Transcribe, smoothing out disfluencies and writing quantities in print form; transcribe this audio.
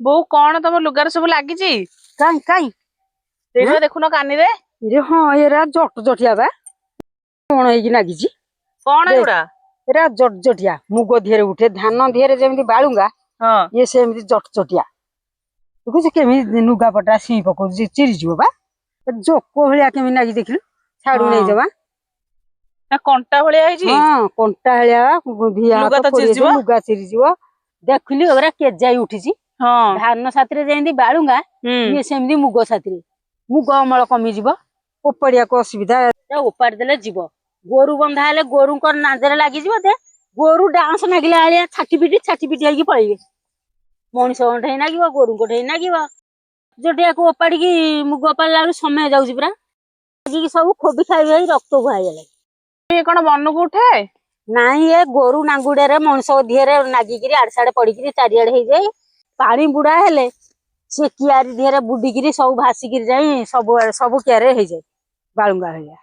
ବୋଉ, କଣ ତମ ଲୁଗାରେ ସବୁ ଲାଗିଛି? କାଇଁ କାଇଁ? ସେଇଟା ଦେଖୁନ କାନିରେ। ଇରେ ହଁ, ଏରା ଜଟ ଜଟିଆ ବା, କଣ ହେଇକି ନାଗିଛି। କଣ ଦେଖ। ଏଗୁଡା? ଏରା ଜଟ ଜଟିଆ, ମୁଗ ଦିହରେ ଉଠେ, ଧାନ ଦିହରେ ଯେମିତି ବାଳୁଙ୍ଗା। ଇଏ ସେମିତି ଜଟ ଜଟିଆ। ଦେଖୁଛୁ କେମିତି ଲୁଗାପଟା ସିଇ ପକଉଛି, ଚିରିଯିବ ବା। ଏ ଜୋକ ଭଳିଆ କେମିତି ନାଗି ଦେଖିଲୁ, ଛାଡୁ ନେଇ ଜମା। ନା କଣ୍ଟା ଭଳିଆ ହେଇଛି। ହଁ, କଣ୍ଟା ଭଳିଆ ବା, ଧିଆ ଲୁଗା ହାତ ତ ଫୋଡି ଚିରିଯିବ। ଦେଇଛି, ଲୁଗା ଚିରିଯିବ। ଦେଖିଲି, ଏଗୁରା କେଜାଇ ଉଠିଛି। ଧାନ ସାଥିରେ ଯେମିତି ବାଳୁଙ୍ଗା, ଇଏ ସେମିତି ମୁଗ ସାଥିରେ। ମୁଗ ଅମଳ କମିଯିବ, ଓପାଡିବାକୁ ଅସୁବିଧା। ଓପାଡି ଦେଲେ ଯିବ। ଗୋରୁ ବନ୍ଧା ହେଲେ ଗୋରୁଙ୍କ ନାଞ୍ଜରେ ଲାଗିଯିବ ଯେ ଗୋରୁ ଡାଉଁଶ ନାଗିଲା ଭଳିଆ ଛାଟି ପିଟି ଛାଟି ପିଟି ହେଇକି ପଳେଇବେ। ମଣିଷଙ୍କ ଠେଇ ନାଗିବ, ଗୋରୁଙ୍କ ଠେଇ ନାଗିବ। ଯୋଟିଆକୁ ଓପାଡିକି ମୁଗ ଓପାଡିଲା ବେଳକୁ ସମୟ ଯାଉଛି ପୁରା। ଲାଗିକି ସବୁ ଖୋବି ଖାଇ ଖାଇ ରକ୍ତ ବୁହାଇଗଲେ। ଇଏ କଣ ମନକୁ ଉଠେ? ନାଇଁ, ଏ ଗୋରୁ ନାଙ୍ଗୁଡରେ ମଣିଷ ଦିହରେ ନାଗିକିରି ଆଡେ ସାଡେ ପଡିକିରି ଚାରିଆଡେ ହେଇଯାଏ। ପାଣି ବୁଡା ହେଲେ ସେ କିଆରି ଦିହରେ ବୁଡିକିରି ସବୁ ଭାସିକିରି ଯାଇ ସବୁ ସବୁ କିଆରିରେ ହେଇଯାଏ ବାଳୁଙ୍ଗା ଭଳିଆ।